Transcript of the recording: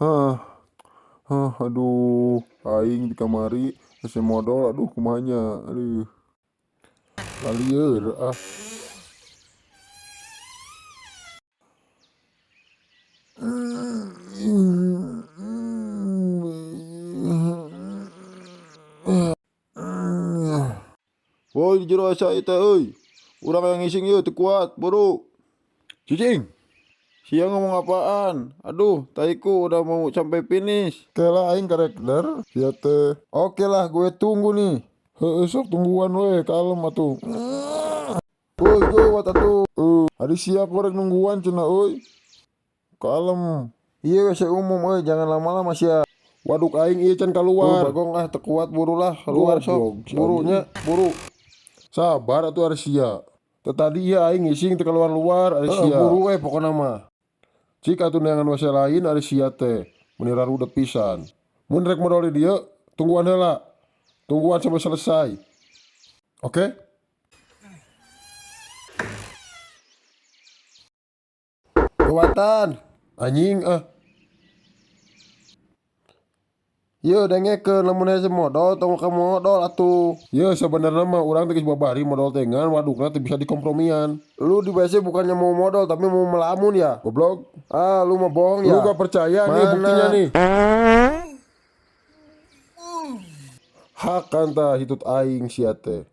Hah, hah, aduh, aing di kamari hese modol, aduh kumaha nya, aduh. Lalieur ah. Woi, di jero asa ieu teh euy. Urang hayang ngising ieu teu kuat, buru. Cicing. Sia ngomong apaan? Aduh, taiku udah mau sampai finish. Kela aing karek der, sia teh. Oke lah, gue tunggu nih. Heueuh sok tungguan we, kalem atuh. Woi, geuwat atuh. Ari sia korek nungguan cenah euy. Kalem. Ieu WC umum euy, jangan lama-lama sia. Waduk aing ieu can kaluar. Bagong ah, teu kuat buru lah, keluar sok. Burunya, buru. Sabar atuh ari sia. Teu tadi ieu aing ngising teu kaluar-luar ari sia. Buru we pokona mah. Cik atuh neangan WC lain ari sia teh, meuni rarudet pisan. Mun rek modol di dieu, tungguan heula. Tungguan sampai selesai. Oke? Kewatan. Anjing ah. Yeuh dengekeun lamun hese modol tong ka modol atuh. Yeuh sabenerna mah urang teh geus babari modol teh ngan wadukna teu bisa dikompromian. Lu di WC bukannya mau modol tapi mau melamun ya? Goblok. Ah lu mah bohong ya. Lu gak percaya nih buktinya nih. Hakan tah hitut aing sia teh.